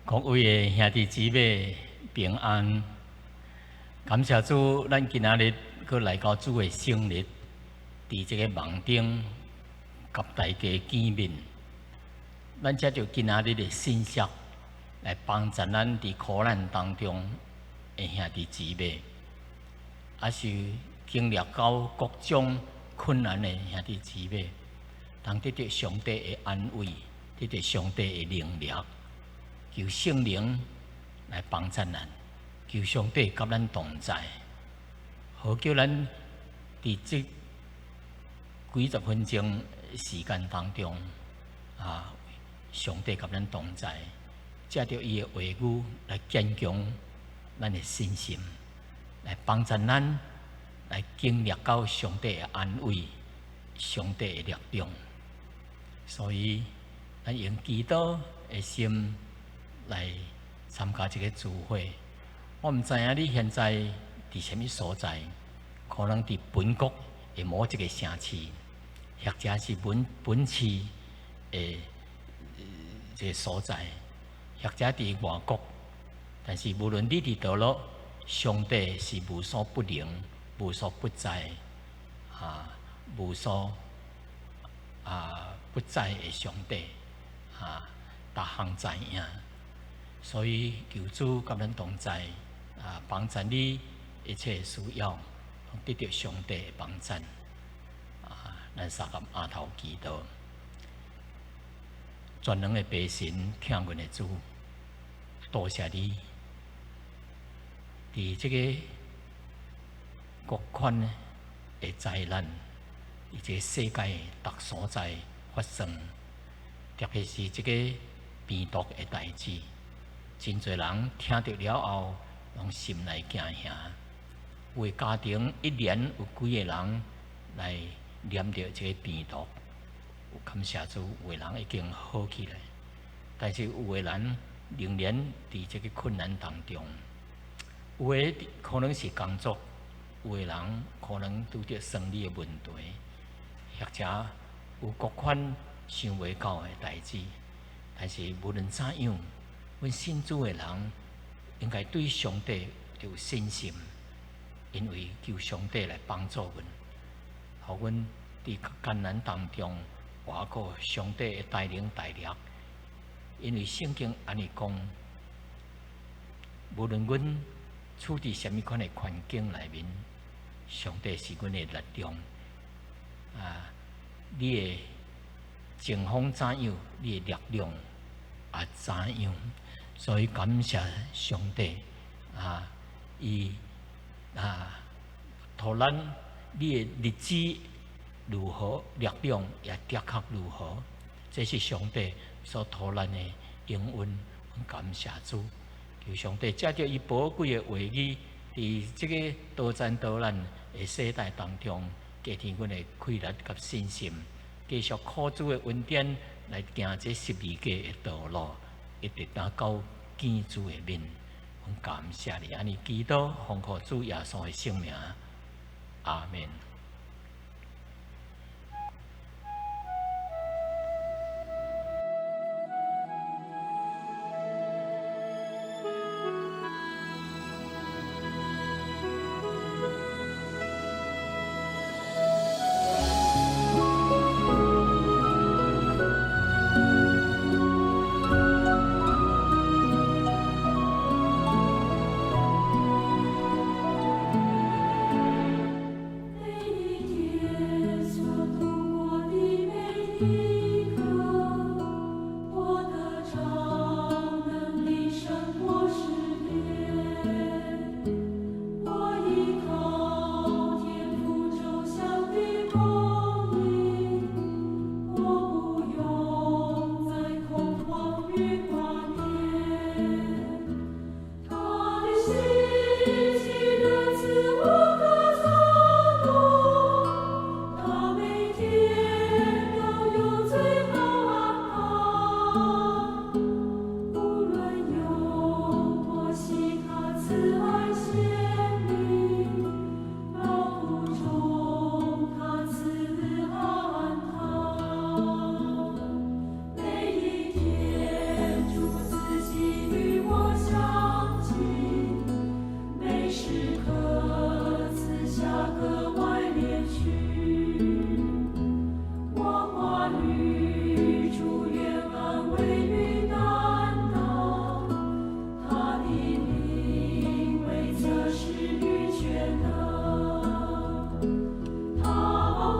各位的兄弟姊妹平安，感謝主，咱今仔日閣來到主的聖日，佇這个網頂佮大家見面。咱藉著今仔日的信息來幫助咱佇苦難當中的兄弟姊妹，抑是經歷到各種困難的兄弟姊妹，通得著上帝的安慰，得著上帝的能力。求聖靈來幫助咱，求上帝佮咱同在，好叫咱佇這幾十分鐘時間當中，啊，上帝佮咱同在，藉著伊的話語來堅強咱的信心，來幫助咱來經歷到上帝的安慰、上帝的力量。所以，咱用祈禱的心來參加這个聚會。我毋知影你現在佇啥物所在，可能佇本國的某一个城市，或者是本本市的這个所在，或者佇外國。但是無論你佇佗落，上帝是無所不能、無所不在，啊，無所不在的上帝，啊，逐項知影。所以求主佮咱同在，啊，幫助你一切需要，得著上帝的幫助。啊，咱三個阿頭祈禱，全能的父神，疼阮的主，多謝你，佇這个各款的災難，佇這个世界逐所在發生，特別是這個病毒的代誌。真濟人聽著了後，攏心內驚嚇。有的家庭一連有幾个人來染著這个病毒，感謝主，有的人已經好起來，但是有的人仍然佇這个困難當中。有的可能是工作，有的人可能拄著生理的問題，或者有各款想袂到的代誌。但是無論怎樣，阮信主的人應該對上帝有信心，因為求上帝來幫助阮，予阮佇艱難當中活過上帝的帶領帶領。因為聖經按呢講，無論阮處佇啥物款的環境內面，上帝是阮的力量。啊，你的情況怎樣，你的力量也怎樣。所以感謝上帝啊，伊啊，予咱你的日子如何，力量也的確如何。這是上帝所予咱的應允，感謝主。求上帝藉著伊寶貴的話語，佇這个多災多難的世代當中，加添阮的氣力佮信心，繼續靠主的恩典來行這十字架的道路，一直到見主的面。阮感謝你，按呢祈禱，奉靠主耶穌的聖名，阿們。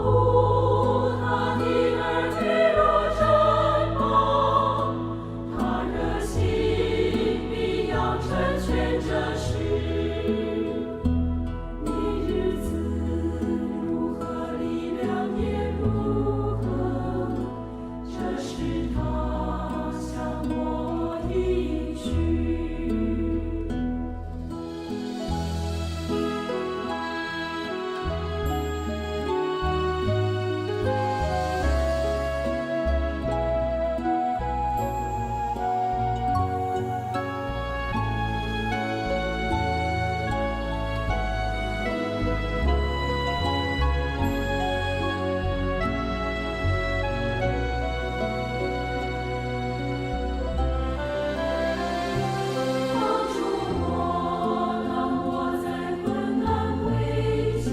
護他的兒女如珍寶，他熱心必要成全這事。你日子如何，力量也如何，這是他向我應許。幫助我，當我在困難危急，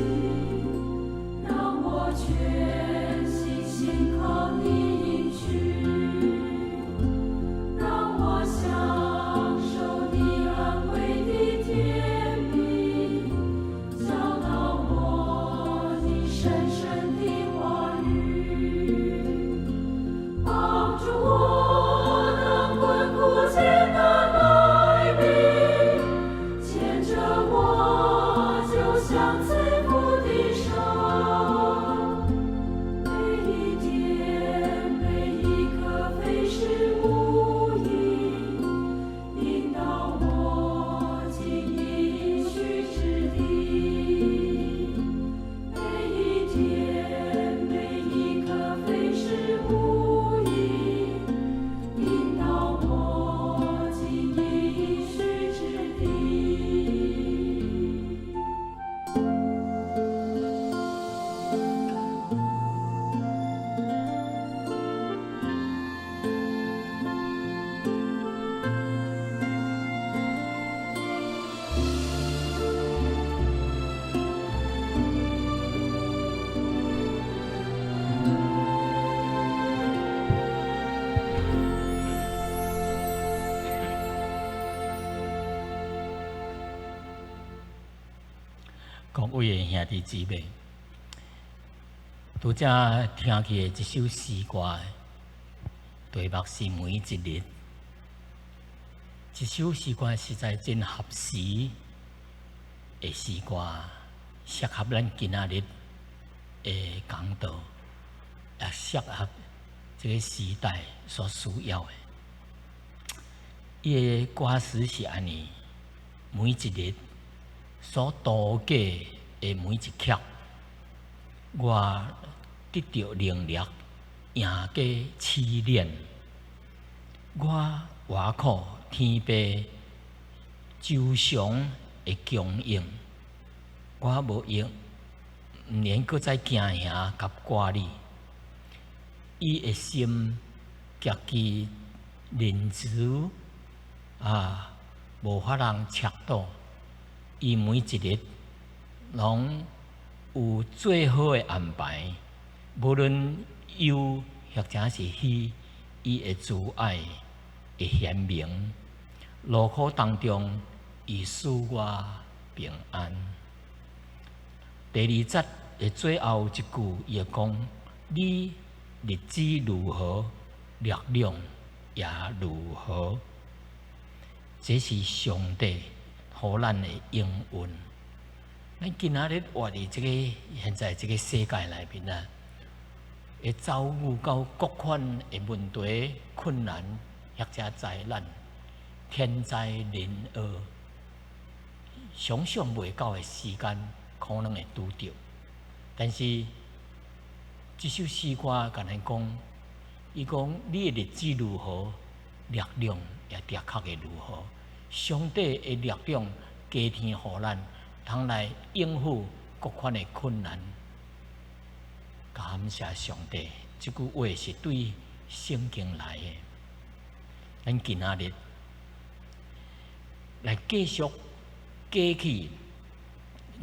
讓我全心信靠你應許，讓我享受你安慰的甜蜜，教導我你深深的話語，幫助我當困苦艱難來臨，牽着我就像慈父的手，每一天每一刻非是無益，引導我進應許之地。每一天每一刻非是無益，引導我進應許之地。各位的兄弟姊妹，拄才聽去的這首詩歌，題目是每一日。這首詩歌實在真合時的詩歌，適合咱今仔日的講道，也適合這個時代所需要的。伊的歌詞是按呢，每一日所度過的每一刻，我得著能力贏過試煉，我活苦天父周常的供應，我無用，毋免閣再驚嚇佮掛慮。伊的心極其仁慈啊，無法通測度。伊每一日攏有最好的安排，無論憂或者是喜，伊的慈愛會顯明。勞苦當中，伊賜我平安。第二節的最後一句，伊會講：你日子如何，力量也如何。這是上帝予咱的應允。咱今仔日活佇這個現在這個世界內面啊，會遭遇到各款的問題、困難或者災難、天災人禍，想像袂到的時間可能會拄著。但是這首詩歌共咱講，伊講你的日子如何，力量也的確會如何。上帝的力量加添予咱，通來應付各款的困難。感謝上帝，這句話是對聖經來的。咱今仔日來繼續過去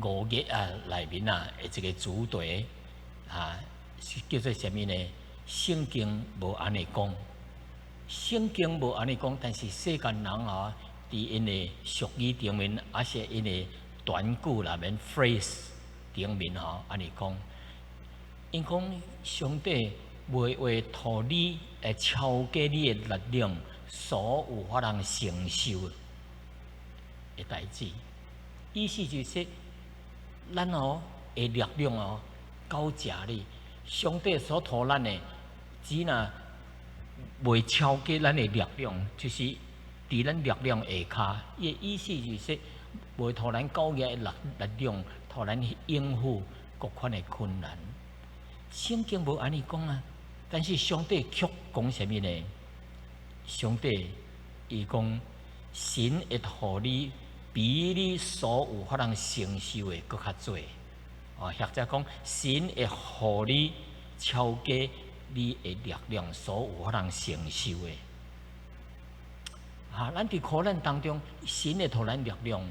5月啊內面啊的這個主題啊，是叫做啥物呢？聖經無按呢講，聖經無按呢講，但是世間人啊，佇𪜶的俗語頂面，抑是𪜶的短句內面 phrase 頂面吼，按呢講， 𪜶講上帝袂會予你會超過你的力量，所有法通承受的代誌。意思就是說，咱哦的力量哦到遮爾，上帝所予咱的，只若袂超過咱的力量，就是佇咱力量下跤。伊的意思就是說，袂予咱夠額的力量，予咱去應付各款的困難。聖經無按呢講啊，但是上帝卻講啥物呢？上帝伊講，神會予你比你所有法通承受的閣較濟。哦，或者講，神會予你超過你的力量所有法通承受的。啊，咱佇苦難當中，神會予咱力量，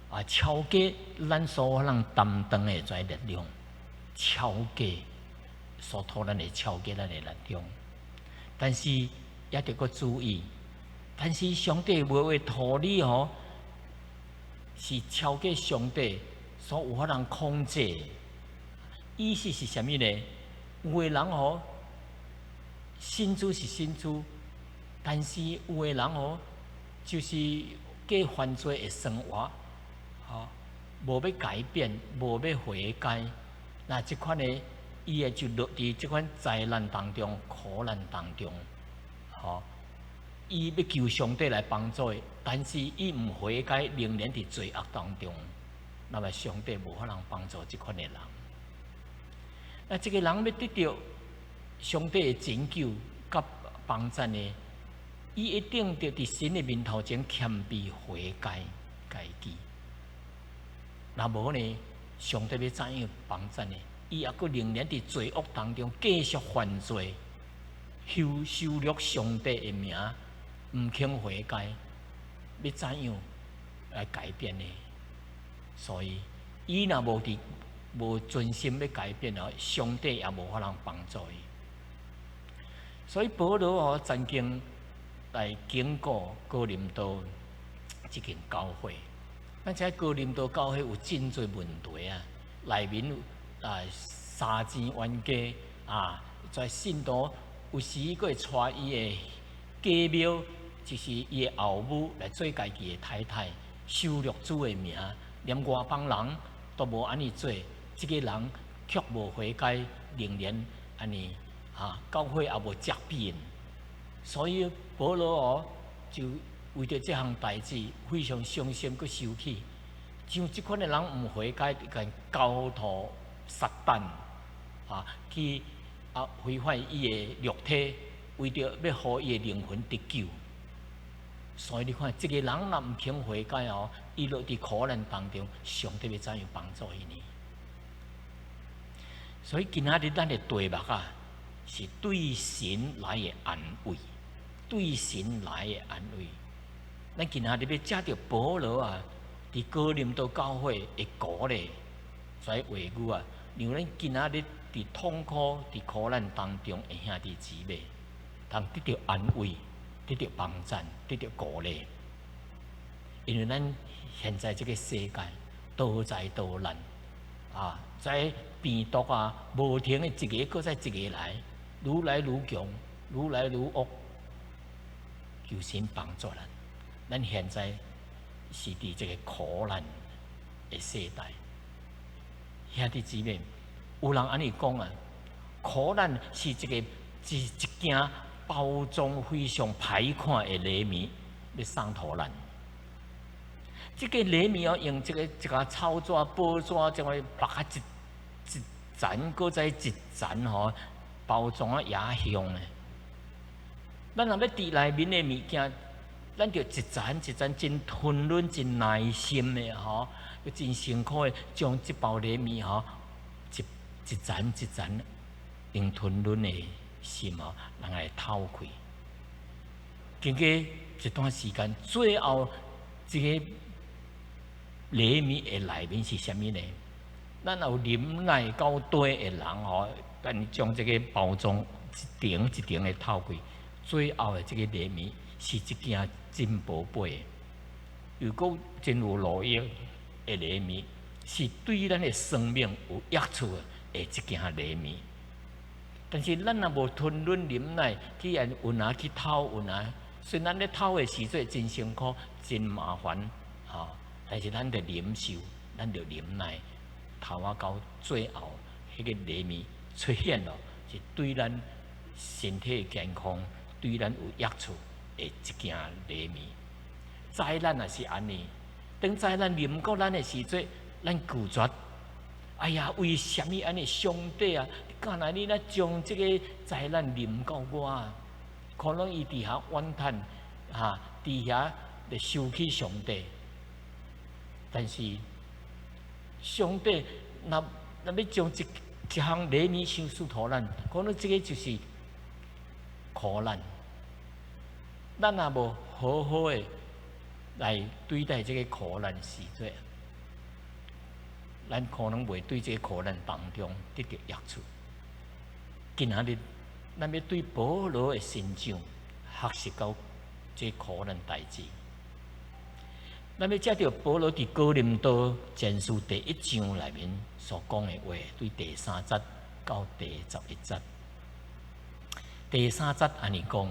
啊，超過咱所有通擔當的這力量，超過所予咱的超過咱的力量。但是也著閣注意，但是上帝袂會予你吼，是超過上帝所有法通控制。意思是啥物呢？有的人吼，信主是信主，但是有的人吼，就是過犯罪的生活，吼，無欲改變，無欲悔改，那這款的，伊會就落佇這款災難當中、苦難當中，吼，伊欲求上帝來幫助伊，但是伊毋悔改，仍然佇罪惡當中，那麼上帝無法通幫助這款的人。那這個人欲得著上帝的拯救佮幫贊呢，伊一定著佇神的面頭前謙卑悔改，家己。若無呢，上帝欲怎樣幫贊呢？伊猶閣仍然佇罪惡當中繼續犯罪，羞辱上帝的名，毋肯悔改，欲怎樣來改變呢？所以，伊若無佇無真心欲改變哦，上帝也無法通幫助伊。所以保羅哦曾經來警告哥林多這間教會。咱知哥林多教會有真濟問題啊，內面啊三尖冤家啊，在信徒有時閣會帶伊的繼母，就是伊的後母來做家己的太太，羞辱主的名，連外邦人都無按呢做，這个人卻無悔改，仍然按呢啊，教會也無責備𪜶，所以保羅哦就為著這項代誌非常傷心閣生氣，像這款的人毋悔改，就共交託撒旦啊去啊毀壞伊的肉體，為著欲予伊的靈魂得救。所以你看，這个人若毋肯悔改哦，伊落佇苦難當中，上帝欲怎樣幫助伊呢？所以今仔日咱的題目啊，是對神來的安慰，對神來的安慰。咱今仔日欲藉著保羅啊，佇哥林多教會的鼓勵，這話語啊，讓咱今仔日佇痛苦、佇苦難當中的兄弟姊妹，通得著安慰，得著幫贊，得著鼓勵。因為咱現在這個世界多災多難啊，這病毒啊，無停的一个閣再一个來，愈來愈強，愈來愈惡，求神幫助咱。咱現在是佇這個苦難的世代，兄弟姊妹，有人按呢講啊，苦難是一個是一件包裝非常歹看的禮物，欲送予咱。這個禮物哦，用這個一個草紙、報紙，將伊縛啊一一層，閣再一層吼，包裝啊也香的。咱若欲佇內面的物件，咱著一層一層真吞忍、真耐心的吼，閣真辛苦的將這包禮物吼，一一層一層用吞忍的心吼，人來透開。經過一段時間，最後這個禮物的內面是啥物呢？咱有忍耐到底的人吼，咱將這個包裝一層一層的透開，最後的這個禮物是一件真寶貝的，又閣真有路用的禮物，是對咱的生命有益處的一件禮物。但是咱若無吞忍忍耐，去按有哪去偷有哪，雖然咧偷的時陣真辛苦、真麻煩，吼，但是咱著忍受，咱著忍耐，偷啊到最後，彼個厘米出現咯，是對咱身體健康、對咱有益處的一件厘米。災難也是按呢，當災難臨到咱的時陣，咱拒絕。哎呀，為啥物按呢？上帝啊，敢若你若將這個災難臨到我啊？可能伊佇遐怨嘆，哈，佇遐咧生氣上帝。但是上帝若若欲將一一項禮物賞賜予咱，可能這個就是苦難。咱若無好好的來對待這個苦難時陣，咱可能袂對這個苦難當中得著益處。今仔日，咱欲對保羅的身上學習到這苦難代誌。咱欲藉著保羅佇哥林多前書第一章內面所講的話，對第三節到第11節。第三節按呢講，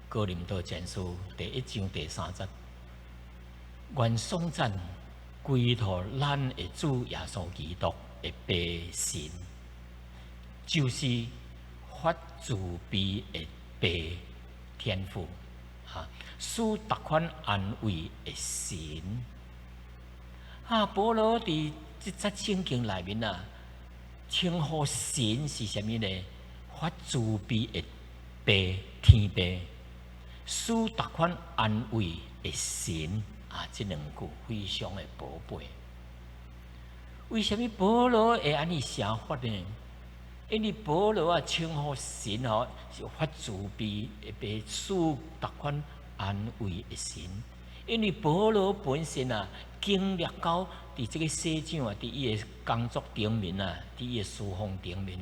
哥林多前書第一章第三節，願頌讚歸予咱的主耶穌基督的父神，就是發慈悲的父天父，哈，賜逐款安慰的神。哈，保羅佇這節聖經內面啊，稱呼神是啥物呢？發慈悲的父天父，賜逐款安慰的神啊，這兩句非常的寶貝。為啥物保羅會按呢寫法呢？因為保羅啊稱呼神吼是發慈悲的父，賜逐款安慰的神。因為保羅本身啊，經歷到佇這個世上啊，佇伊的工作頂面啊，佇伊的侍奉頂面，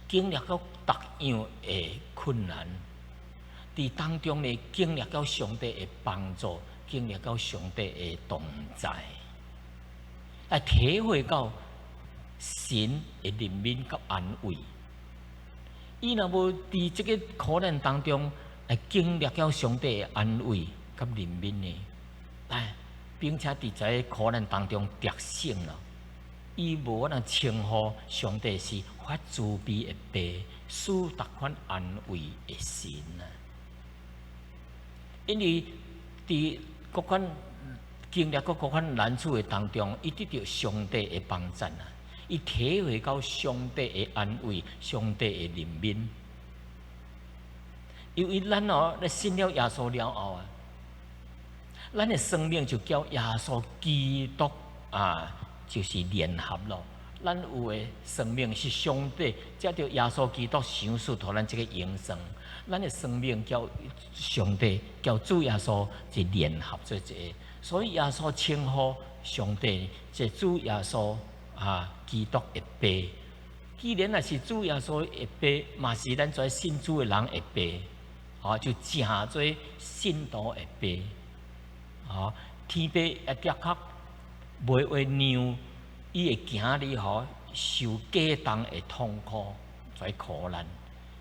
經歷到逐樣的困難，佇當中呢，經歷到上帝的幫助，經歷到上帝的同在，來體會到神的憐憫佮安慰。伊若無佇這個苦難當中來經歷到上帝的安慰佮憐憫呢，哎，並且佇這個苦難當中得勝了，伊無法度稱呼上帝是發慈悲的父，賜逐款安慰的神啊。因為佇各款經歷過各款難處的當中，伊得著上帝的幫贊啊！伊體會到上帝的安慰、上帝的憐憫。因為咱哦，咧信了耶穌了後啊，咱的生命就佮耶穌基督啊，就是聯合咯。咱有的生命是上帝藉著耶穌基督賞賜予咱這個永生。咱的生命佮上帝、佮主耶穌是聯合做一個，所以耶穌稱呼上帝是主耶穌啊，基督的父。既然若是主耶穌的父，嘛是咱做信主的人的父，啊，就成做信徒的父。啊，天父也的確袂會讓伊的囝兒吼受過重的痛苦、這苦難，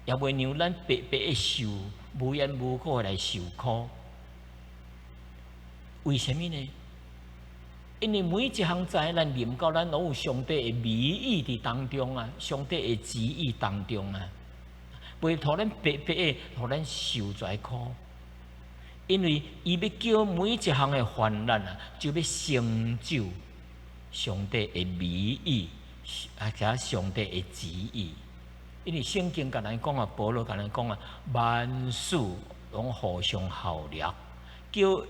也袂讓咱白白的受無緣無故的來受苦。為啥物呢？因為每一項災難臨到咱，攏有上帝的美意佇當中啊，上帝的旨意當中啊，袂予咱白白的，予咱受這苦。因為伊欲叫每一項的患難啊，就欲成就上帝的美意，或者上帝的旨意。因為聖經共咱講啊，保羅共咱講啊，萬事攏互相效力，叫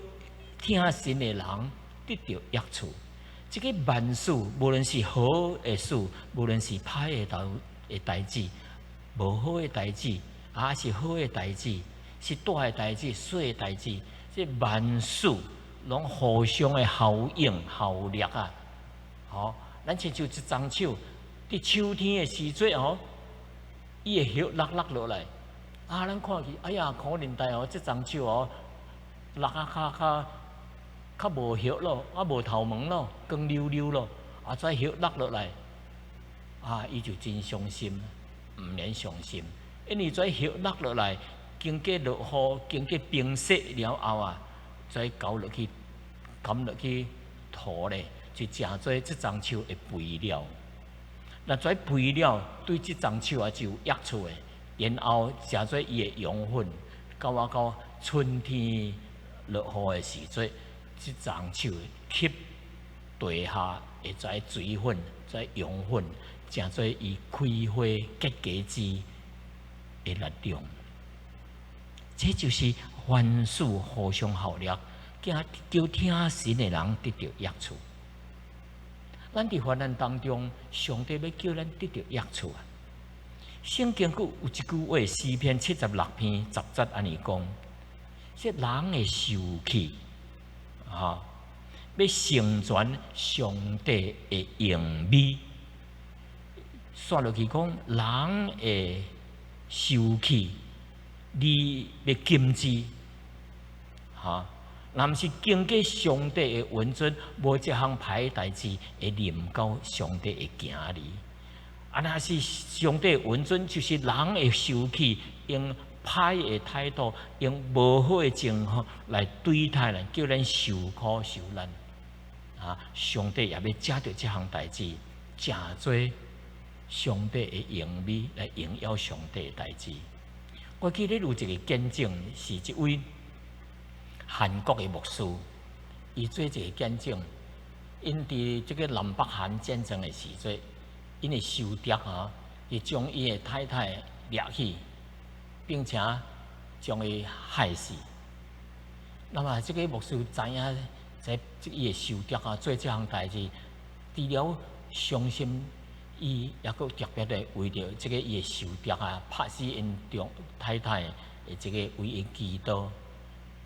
疼神的人得著益處。這個萬事，無論是好的事，無論是歹的代誌，無好的代誌，抑是好的代誌，是大的代誌，細的代誌，這萬事攏互相的效應效力啊！吼，咱親像一欉樹，佇秋天的時陣吼，伊的葉落落落來，啊，咱看去，哎呀，可憐代哦，這欉樹哦，落啊較較較無葉咯，啊無頭毛咯，光溜溜咯，啊，這葉落落來，啊，伊就真傷心。毋免傷心，因為這葉落落來，經過落雨，經過冰雪了後啊，再攪落去，冚落去土咧，就成做這欉樹的肥料。那這肥料對這欉樹啊是有益處的，然後成做伊的養分，到啊到春天落雨的時陣，這欉樹吸地下的這水分、這養分，成做伊開花結果子的力量。這就是凡事互相效力，叫叫聽神的人得著益處。咱佇患難當中，上帝欲叫咱得著益處啊！聖經閣有一句話，詩篇76篇10節按呢講：說人會受氣，啊，欲成全上帝的榮美。煞落去講，人會受氣，你欲禁止，哈？若毋是經過上帝的允准，無這項歹代誌會臨到上帝的子兒。啊，若是上帝允准，就是人會受氣，用歹的態度，用無好的情況來對待咱，叫咱受苦受難。啊，上帝也欲藉著這項代誌，成做上帝的榮美來榮耀上帝的代誌。我記得有一個見證，是一位韓國的牧師，伊做一個見證，𪜶佇這個南北韓戰爭的時陣，𪜶的仇敵吼，伊將伊的太太掠去，並且將伊害死。那麼這個牧師知影，這伊的仇敵啊做這項代誌，除了傷心，伊猶閣特別的為著這個伊的仇敵啊，拍死𪜶丈太太的這個為𪜶祈禱。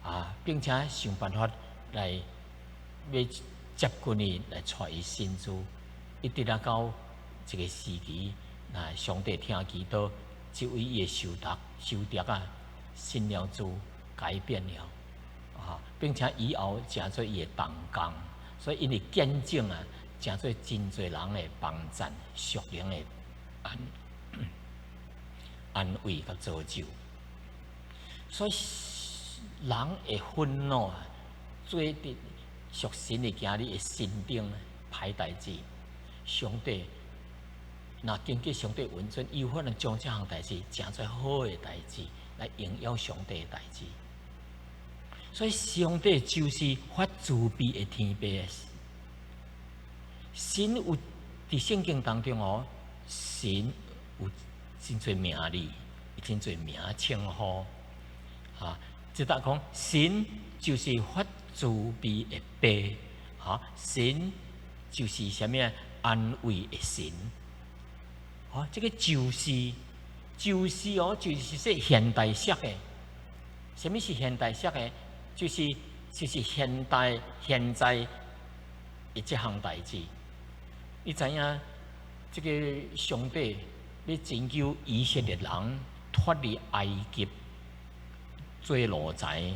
啊，並且想辦法來欲接近伊，來帶伊信主，一直啊到這個時期，那上帝聽祈禱，這位伊的仇敵仇敵啊，信了主，改變了，啊，並且以後成做伊的同工，所以𪜶的見證啊，成做真濟人的幫贊、屬靈的安慰佮造就，所以人會憤怒啊，做佇屬神的子兒的身頂歹代誌，上帝若經過上帝允准，伊有可能將這項代誌成做好的代誌，來榮耀上帝的代誌。所以上帝就是發慈悲的天父。神有佇聖經當中哦，神有真濟名字，真濟名稱號，啊，即搭講神就是發慈悲的父，哈，神就是啥物安慰的神，啊，這個就是哦，就是說現代式的，啥物是現代式的？就是現代現在的這項代誌。你知影這個上帝欲拯救以色列人脫離埃及做奴才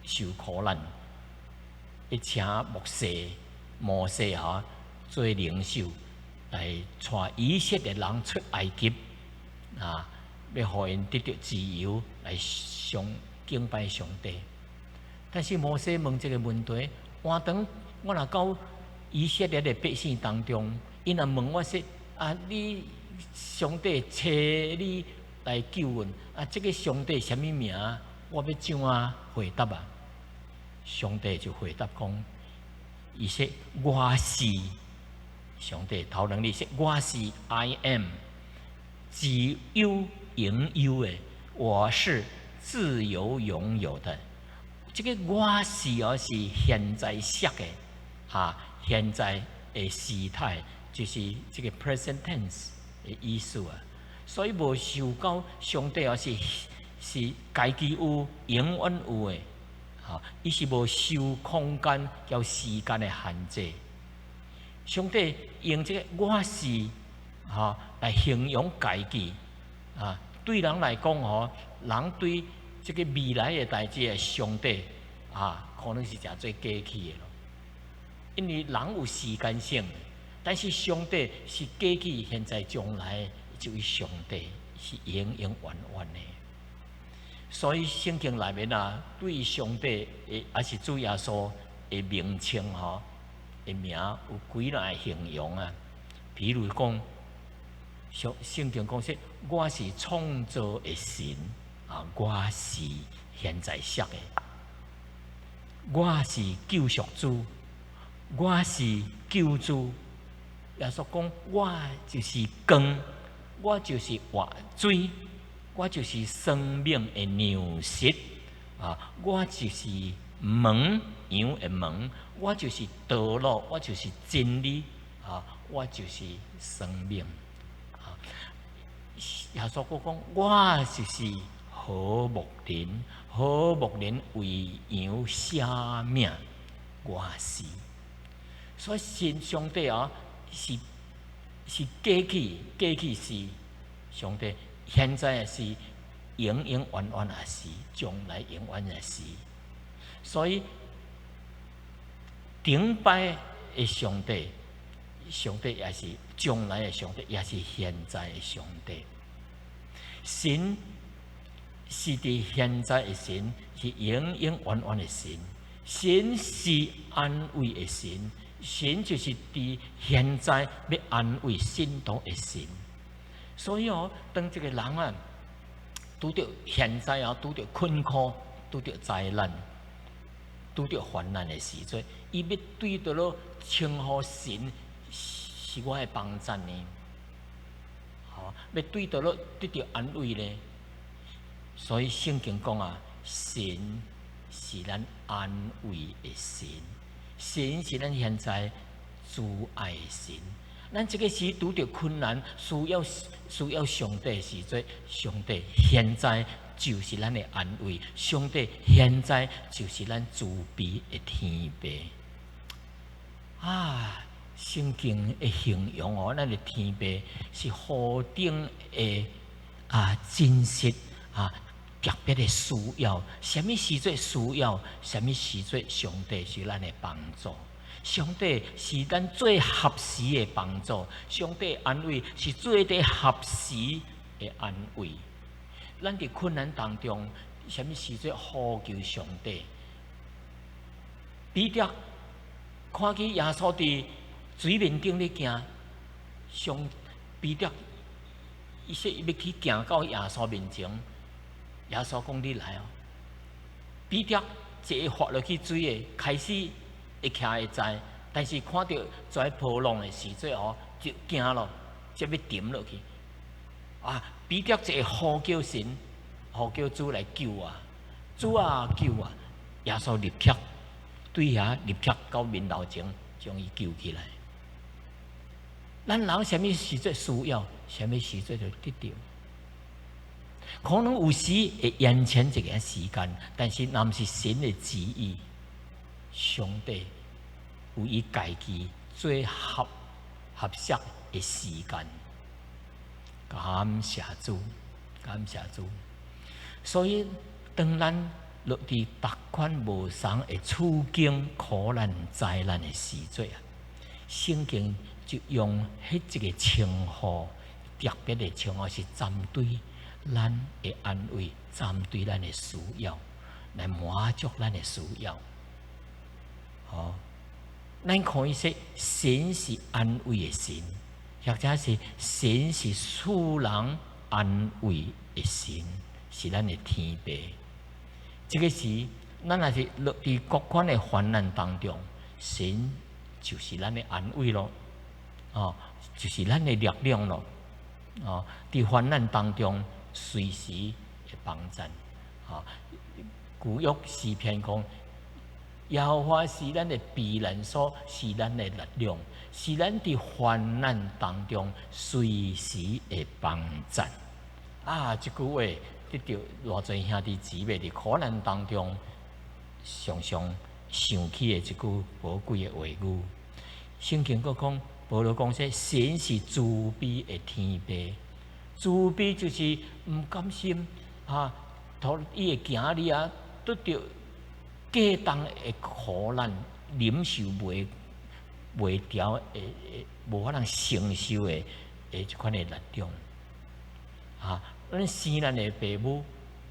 受苦難，伊請摩西哈做領袖來帶以色列人出埃及啊，欲予𪜶得著自由來上敬拜上帝。但是摩西問這個問題：換當我若到以色列的百姓當中，𪜶若問我說：啊，你上帝差你來救阮，啊，這個上帝啥物名？我欲怎樣回答啊？上帝就回答講：伊說我是上帝，頭兩字說我是 I am 自有永有的，我是自有永有的。這個我是哦是現在式的，哈，現在的時態就是這個 present tense 的意思啊。所以無受到上帝哦是家己有永遠有的，哈，伊是無受空間佮時間的限制。上帝用這個我是，哈來形容家己，啊，對人來講吼，人對這個未來的代誌的上帝，啊，可能是誠做過去的咯。因為人有時間性，但是上帝是過去、現在、將來這這位上帝是永永遠遠的。所以聖經內面啊，對上帝的抑是主耶穌的名稱吼的名有幾若形容啊。比如講，聖聖經講說，我是創造的神啊，我是現在式的，我是救贖主，我是救主。耶穌講，我就是光，我就是活水，我就是生命的糧食啊！我就是門，羊的門，我就是道路，我就是真理啊！我就是生命啊！耶穌閣講，我就是好牧人，好牧人為羊捨命，我是。所以神上帝啊，是過去，過去是上帝，現在也是，永永遠遠也是，將來永遠也是。所以頂擺的上帝，上帝也是將來的上帝，也是現在的上帝。神是佇現在的神，是永永遠遠的神。神是安慰的神，神就是佇現在欲安慰信徒的神。所以哦，當這個人啊，拄著現在啊，拄著困苦，拄著災難，拄著患難的時陣，伊欲對佗落稱呼神是我的幫贊呢？吼，欲對佗落得著安慰呢？所以聖經講啊，神是咱安慰的神，神是咱現在慈愛的神。咱這個時拄著困難，需要上帝的時陣，上帝現在就是咱的安慰，上帝現在就是咱慈悲的天父。啊，聖經的形容哦，咱的天父是何等的啊真實啊，特別的需要，啥物時陣需要，啥物時陣上帝是咱的幫助。上帝是咱最合時的幫助，上帝安慰是最得合時的安慰。咱佇困難當中，啥物時陣呼求上帝？彼得看見耶穌佇水面頂咧行，上彼得伊說伊欲去行到耶穌面前，耶穌講你來哦。彼得一个滑落去水的，開始會徛會知，但是看著在波浪的時陣哦，就驚咯，才欲沉落去。啊！彼得一个呼叫神，呼叫主來救我，主啊救我！耶穌立刻對遐立刻到面頭前，將伊救起來。咱人啥物時陣需要，啥物時陣就得著。可能有時會延遲一個時間，但是若毋是神的旨意，上帝有伊家己最合適的時間。感謝主，感謝主。所以，當咱落佇逐款無仝的處境、苦難、災難的時陣啊，聖經就用彼一個稱呼，特別的稱呼是針對咱的安慰，針對咱的需要，來滿足咱的需要。哦，咱可以說神是安慰的神，或者是神是賜人安慰的神，是咱的天父。這個時，咱若是落佇各款的患難當中，神就是咱的安慰咯，哦，就是咱的力量咯，哦，佇患難當中隨時會幫贊，哦，舊約詩篇講，耶和華是咱的避難所，是咱的力量，是咱佇患難當中隨時會幫贊。啊，這句話得著偌濟兄弟姊妹佇苦難當中，常常想起的一句寶貴的話語。聖經閣講，保羅講說，神是慈悲的天父，慈悲就是毋甘心啊，予伊的囝兒啊得著過重的苦難，忍受袂牢的、無法通承受的這款的力量。咱生咱的爸母，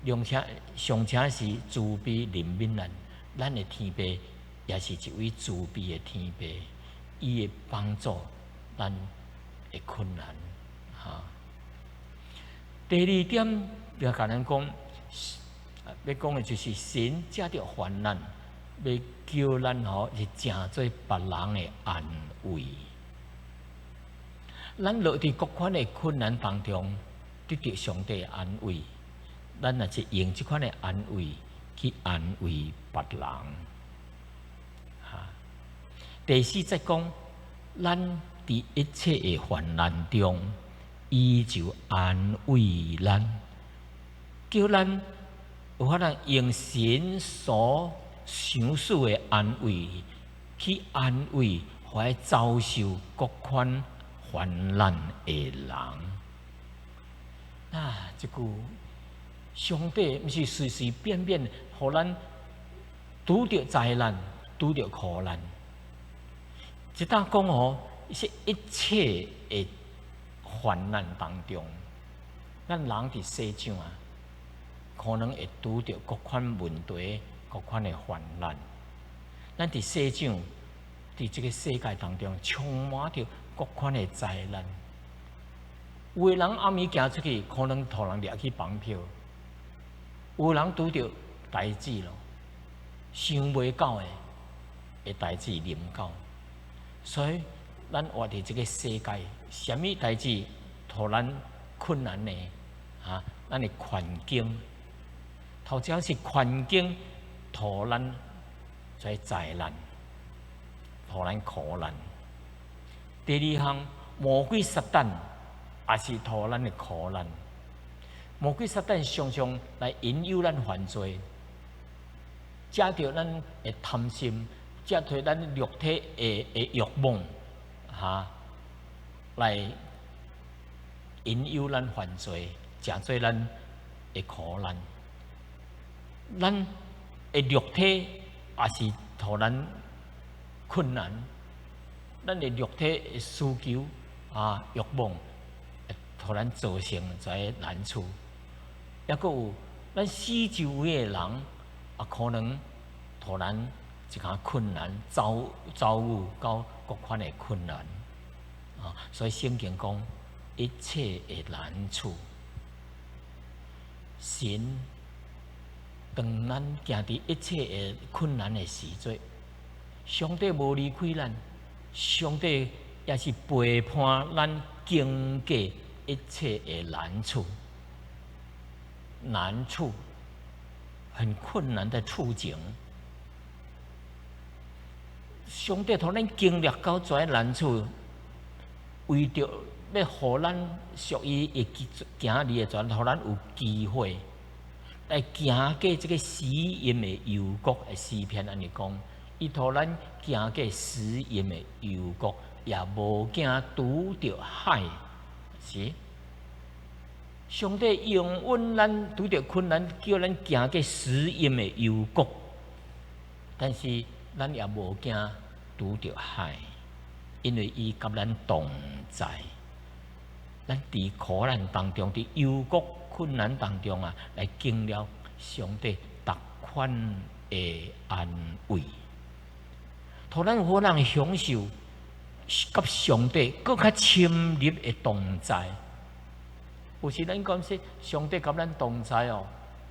而且尚且是慈悲憐憫咱，咱的天父也是一位慈悲的天父，伊會幫助咱的困難。哈。第二點就共咱講，欲講的就是神藉著患難，欲叫咱吼是成做別人的安慰。咱落佇各款的困難當中，得著上帝的安慰，咱若是用這款的安慰去安慰別人。哈。第四節講，咱佇一切的患難中，伊就安慰咱，叫咱有法通用神所賞賜的安慰去安慰，予遭受各款患難的人。啊，這句上帝毋是隨隨便便予咱拄著災難、拄著苦難。這搭講哦，是一切的患難當中，咱人佇世上啊，可能會拄著各款問題、各款的患難。咱佇世上，佇這個世界當中，充滿著各款的災難。有的人暗暝行出去，可能予人掠去綁票；有的人拄著代誌咯，想袂到的代誌臨到。所以，咱活佇這個世界，啥物代誌予咱困難呢？啊，咱的環境，頭先是環境予咱這災難，予咱苦難。第二項，魔鬼撒旦也是予咱的苦難。魔鬼撒旦常常來引誘咱犯罪，藉著咱的貪心，藉著咱肉體的慾望，哈，來引誘咱犯罪，成做咱的苦難。咱的肉體也是予咱困難，咱的肉體的需求啊慾望，會予咱造成這个難處。抑閣有咱四周圍的人，也可能予咱一寡困難，遭遇到各款的困難啊。所以聖經講一切的難處，神當咱行佇一切的困難的時陣，上帝無離開咱，上帝也是陪伴咱經過一切的難處。難處，很困難的處境，上帝予咱經歷到這個難處，為著欲予咱屬於會行兒的陣，予咱有機會來行過這個死蔭的幽谷的詩篇按呢講，伊予咱行過死蔭的幽谷，也無驚拄著害，是。上帝容允咱拄著困難，叫咱行過死蔭的幽谷，但是咱也無驚拄著害，因為伊佮咱同在。咱佇苦難當中，佇幽谷困難當中啊，來經歷上帝逐款的安慰，予咱有能享受佮上帝閣較親密的同在。有時咱講說，上帝佮咱同在哦，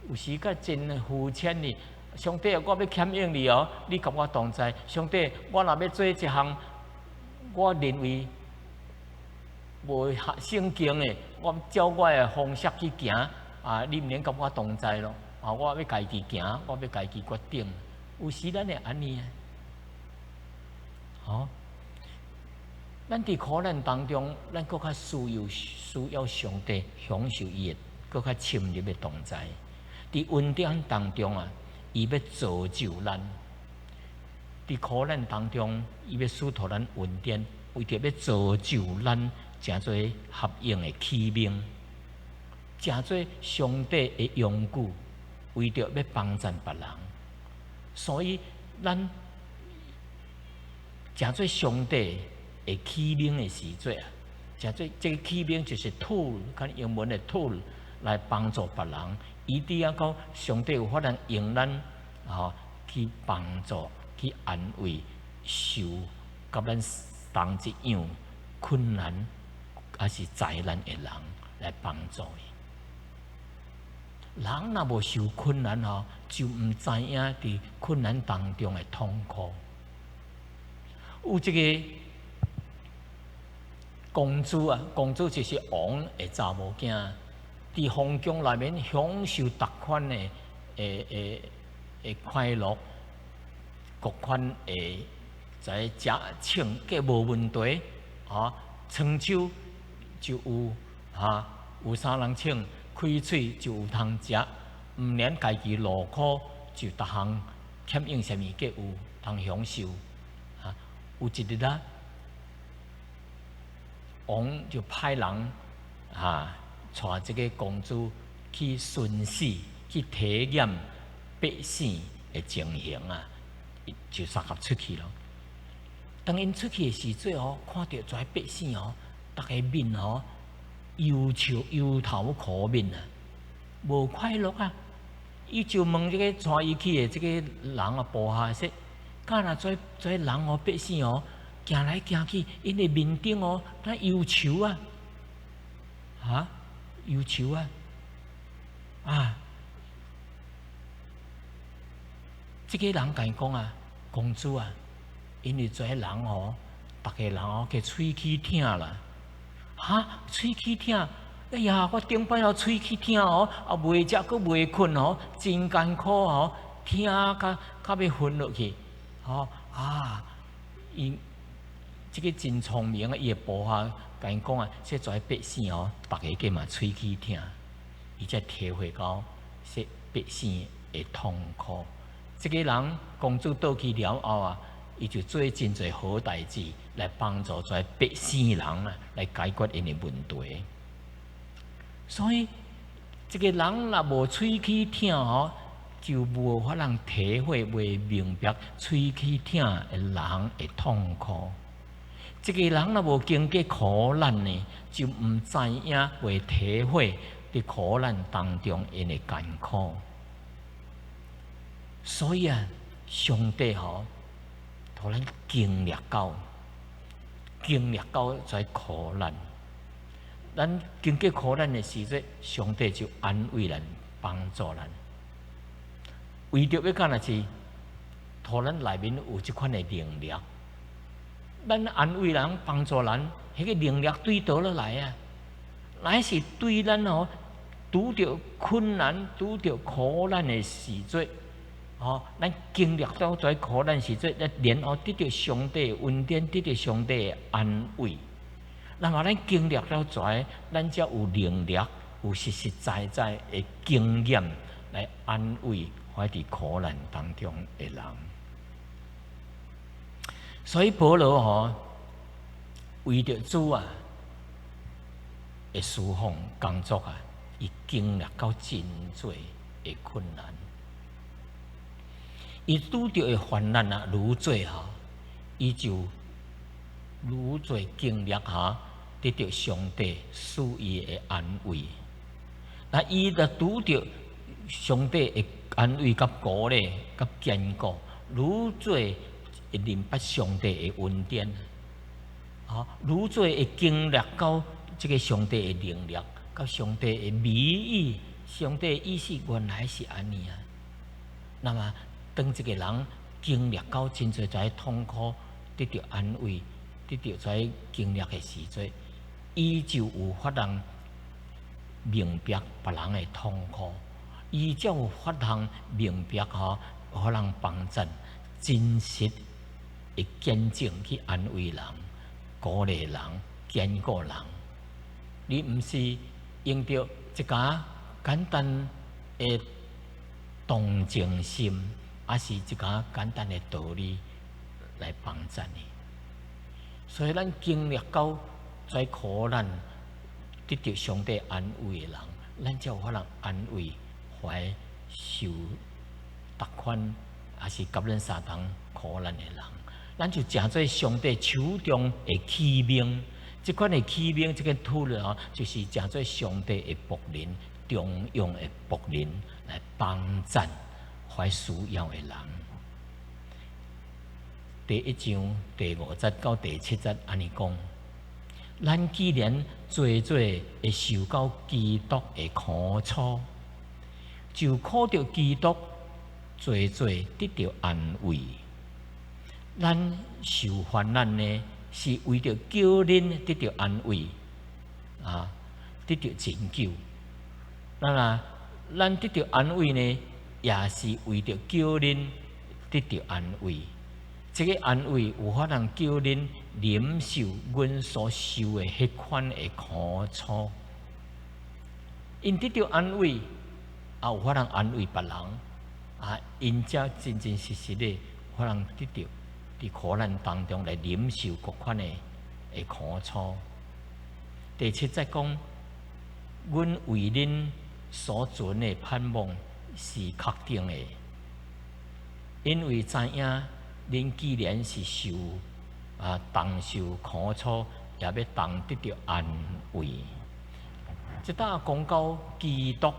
有時較真膚淺呢。上帝，我欲感應你哦，你佮我同在。上帝，我若欲做一項，我認為無合聖經的，我照我的方式去行啊，你毋免佮我同在咯。啊，我欲家己行，我欲家己決定。有時咱會按呢啊，吼。咱佇苦難當中，咱閣較需要上帝享受伊的閣較親密的同在。佇恩典當中啊，伊欲造就咱；佇苦難當中，伊欲賜予咱恩典，為著欲造就咱，成做合用的器皿，成做上帝的用具，為著欲幫贊別人。所以，咱成做上帝的器皿的時陣啊，成做這個器皿就是 tool，看英文的 tool，來幫助別人，以致啊講上帝有法通用咱吼去幫助、去安慰受佮咱同一樣困難抑是災難的人來幫助伊。人若無受困難吼，就毋知影佇困難當中的痛苦。有一个公主啊，公主就是王的查某囝，佇皇宮內面享受逐款的快樂，各款的在食穿計無問題，吼，伸手就有哈，有衫通穿，開喙就有通食，毋免家己勞苦，就逐項欠用啥物計有通享受。哈，有一日啊，王就派人哈，帶這个公主去巡視，去體驗百姓的情形啊，就相合出去咯。當𪜶出去的時陣哦，看著遮百姓哦，逐个面哦憂愁憂頭苦面啊，無快樂啊。伊就問這个帶伊去的這个人啊，部下說：敢若遮人哦，百姓哦，行來行去，𪜶的面頂哦，敢憂愁啊，哈，憂愁啊，啊！這个人共伊講啊，公主啊，因為遮人哦，逐个人哦，計喙齒疼啦，哈，喙齒疼，哎呀，我頂擺哦喙齒疼哦，啊袂食閣袂睏哦，真艱苦哦，疼甲較欲昏落去，吼啊！伊這个真聰明啊，伊的部下共伊講啊，說遮百姓哦，逐个計嘛喙齒疼，伊才體會到說百姓的痛苦。這个人公主倒去了後啊，伊就做真濟好代誌來幫助遮百姓人啊，來解決𪜶的問題。所以，一个人若無喙齒疼吼，就無法通體會、袂明白喙齒疼的人的痛苦。一个人若無經過苦難呢，就毋知影、袂體會佇苦難當中𪜶的艱苦。所以啊，上帝吼，予咱經歷到遮苦難。咱經過苦難的時陣，上帝就安慰咱、幫助咱。為著欲敢若是，予咱內面有這款的能力，咱安慰人、幫助人，彼个能力對佗落來啊？乃是對咱吼拄著困難、拄著苦難的時陣，吼，咱經歷到遮苦難時陣，咱然後得著上帝的恩典，得著上帝的安慰。那麼咱經歷了遮，咱才有能力，有實實在在的經驗來安慰活佇苦難當中的人。所以保羅吼為著主啊的事奉工作啊，伊經歷到真濟的困難，伊拄著的患難啊，愈濟吼，伊就愈濟經歷哈，得著上帝賜伊的安慰。那伊若拄著上帝的安慰、佮鼓勵、佮堅固，愈濟會明白上帝的恩典，啊，愈濟會經歷到這个上帝的能力，佮上帝的美意，上帝的意思原來是按呢啊。那麼，當一个人經歷到真濟遮痛苦，得著安慰，得著遮經歷的時陣，伊就有法通明白別人的痛苦，伊才有法通明白吼，予人幫贊真實的見證去安慰人、鼓勵人、堅固人。你毋是用著一個簡單的同情心，抑是一個簡單的道理來幫贊你。所以咱經歷到遮苦難，得著上帝安慰的人，咱才有法通安慰懷受逐款，抑是佮咱相同苦難的人。咱就成做上帝手中的器皿，這款的器皿，這個 tool 吼，就是誠做上帝的僕人，重用的僕人來幫贊懷需要的人。第一章第五節到第七節按呢講：咱既然濟濟會受到基督的苦楚，就靠著基督濟濟得著安慰。咱受患難呢，是為著叫恁得著安慰，啊，得著拯救。咱啊，咱得著安慰呢，也是為著叫恁得著安慰。這个安慰有法通叫恁忍受阮所受的彼款的苦楚。𪜶得著安慰，也有法通安慰別人，啊，𪜶才真真實實的有法通得著佇苦難當中來忍受各款的苦楚。第七節講，阮為恁所存的盼望是確定的，因為知影恁既然是受啊同受苦楚，也欲同得著安慰。這搭講到基督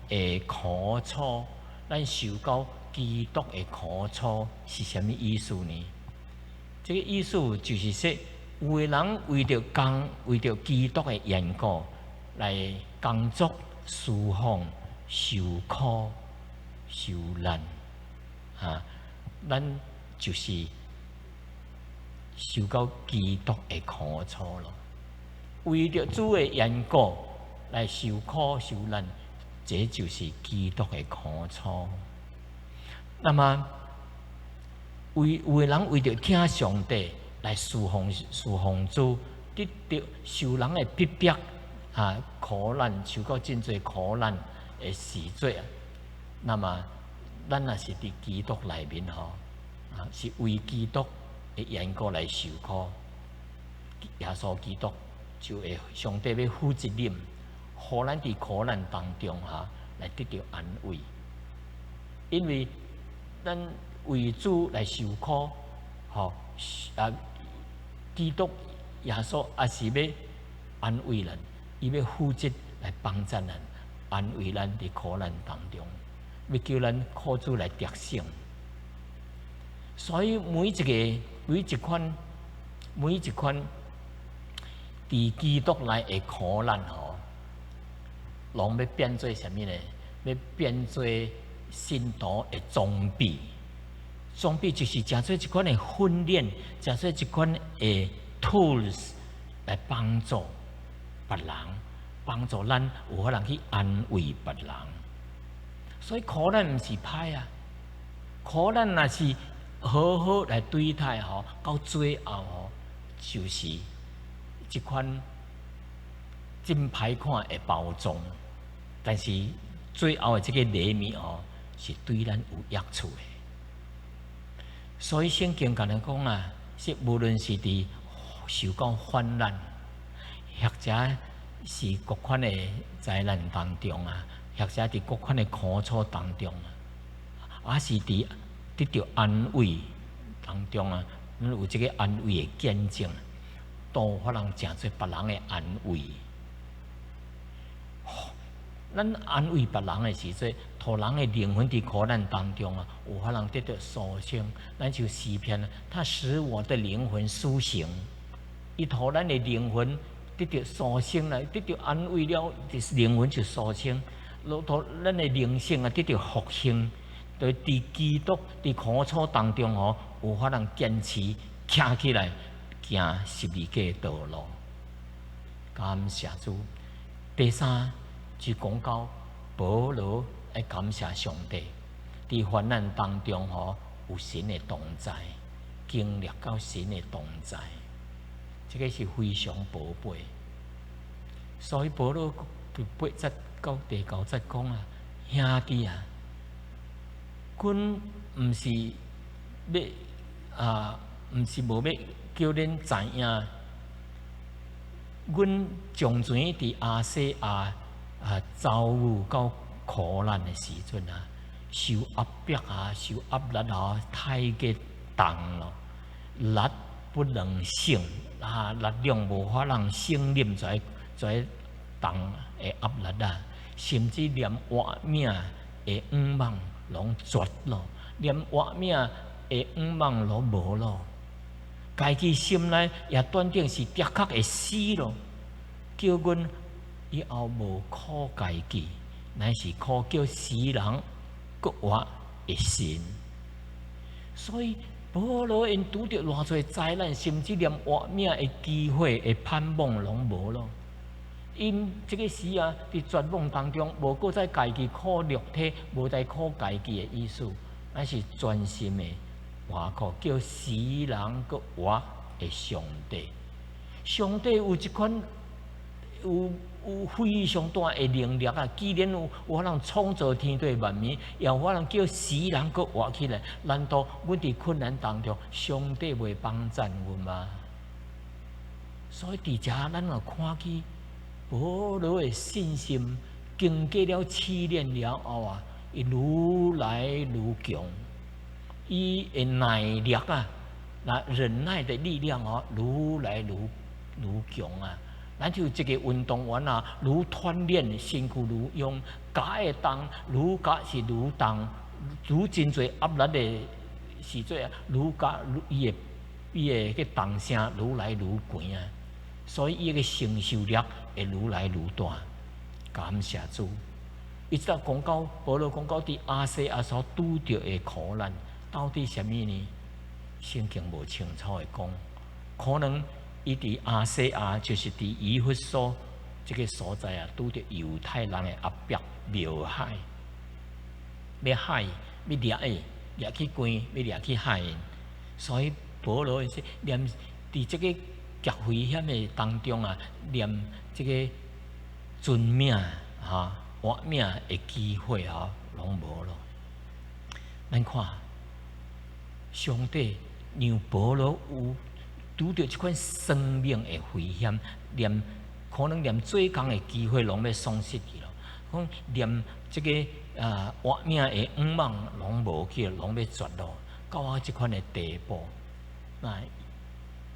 的苦楚，咱受到基督的苦楚是啥物意思呢？這个意思就是說，有的人為著工，為著基督的緣故來工作、侍奉、受苦、受難，啊，咱就是受到基督的苦楚咯。為著主的緣故來受苦受難，這就是基督的苦楚。那麼，為有的人為著聽上帝來侍奉主，得著受人的逼迫啊，苦難，受過真濟苦難的時陣啊。那麼，咱若是佇基督內面吼，啊，是為基督的緣故來受苦，耶穌基督就會上帝欲負責任，予咱佇苦難當中哈來得著安慰，因為咱為主來受苦，吼啊！基督耶穌也是欲安慰咱，伊欲負責來幫助咱，安慰咱佇苦難當中，欲叫咱靠主來得勝。所以每一个、每一款、每一款佇基督內的苦難吼，攏欲變做啥物呢？欲變做信徒的裝備。裝備就是誠做一款的訓練，誠做一款的 tools 來幫助別人，幫助咱有法通去安慰別人。所以苦難毋是歹啊，苦難若是好好來對待吼，到最後吼，就是這款真歹看的包裝，但是最後的這個禮物吼，是對咱有益處的。所以聖經共咱講啊，是無論是佇受到患難，或者是各款的災難當中啊，或者佇各款的苦楚當中啊，抑是佇得著安慰當中啊，咱有這个安慰的見證，都有法通成做別人的安慰。咱安慰別人的時陣，予人的靈魂佇苦難當中啊，有法通得著蘇醒。咱就詩篇，他使我的靈魂甦醒，伊予咱的靈魂得著蘇醒來，得著安慰了，靈魂就蘇醒，予咱的靈性啊得著復興。對，佇基督佇苦楚當中吼，有法通堅持徛起來行十字架的道路。感謝主。第三就講到保羅愛感謝上帝，佇患難當中吼有神的同在，經歷到神的同在，這个是非常寶貝。所以保羅佇八節到第九節講啊，兄弟啊，阮毋是欲啊，毋是無欲叫恁知影，阮從前佇亞細亞啊遭遇到苦難的時陣啊，受壓迫啊，受壓力啊，太過重咯，力不能勝。啊力量無法通勝任這重的壓力啊，甚至連活命的向望攏絕咯，連活命的向望攏無咯。家己心內也斷定是的確會死咯。叫阮以後無苦家己，乃是苦叫死人閣活的神。所以保羅𪜶拄著偌濟災難，甚至連活命的機會的盼望攏無咯。𪜶這个時啊，佇絕望當中，無閣再家己苦肉體，無再苦家己的意思，乃是專心的倚靠叫死人閣活的上帝。上帝有這款有非常大的能力啊！既然有法通創造天地萬物，也有法通叫死人閣活起來，難道阮佇困難當中，上帝袂幫贊阮嗎？所以佇遮咱若看見保羅的信心經過了試煉了後啊，伊愈來愈強，伊的耐力啊，那忍耐的力量哦，愈來愈強啊！咱就這個運動員啊，愈鍛煉身軀愈勇，甲會重，愈加是愈重，愈真濟壓力的時陣啊，愈加伊的個動聲愈來愈懸啊！所以伊的承受力會愈來愈大。感謝主，一直講到保羅講到佇亞細亞所拄著的苦難，到底啥物呢？聖經無清楚的講，可能伊佇亞細亞，就是佇以弗所這个所在啊，拄著猶太人的壓迫謀害，欲害，欲掠伊，掠去關，欲掠去害𪜶。所以保羅是連佇這个極危險的當中啊，連這个存命哈活命的機會啊，攏無咯。咱看，上帝讓保羅有拄著這款生命的危險，連可能連做工的機會攏欲喪失去咯。講連這个啊活命的向望攏無去，攏欲絕咯，到啊這款的地步。那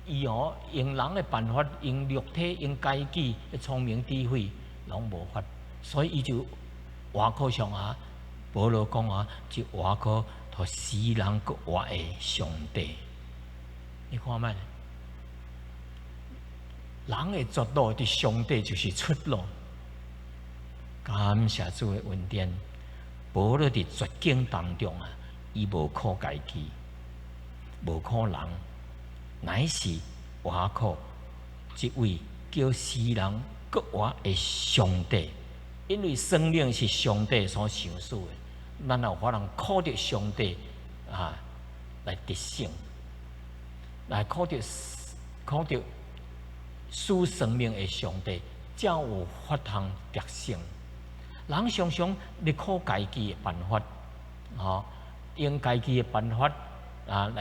伊哦用人的辦法，用肉體，用家己的聰明智慧，攏無法，所以伊就倚靠上啊。保羅講啊，就倚靠予死人閣活的上帝。你看覓？人的絕路，佇上帝就是出路。感謝主的恩典，保羅佇絕境當中啊，伊無靠家己，無靠人，乃是倚靠這位叫死人閣活的上帝。因為生命是上帝所賞賜的，咱有法通靠著上帝啊來得勝，來靠著賜生命的上帝，才有法通得勝。人常常咧靠家己的辦法，吼，用家己的辦法啊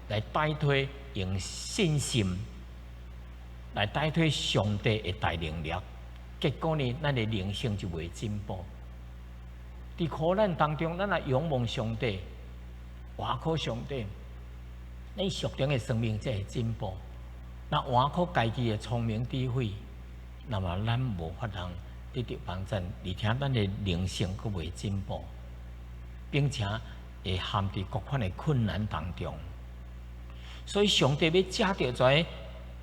來代替用信心來代替上帝的大能力，結果呢，咱的靈性就袂進步。佇苦難當中，咱若仰望上帝，倚靠上帝，咱屬靈的生命才會進步。若倚靠家己的聰明智慧，那麼咱無法通得著幫贊，而且咱的靈性閣袂進步，並且會陷佇各款的困難當中。所以上帝欲藉著這个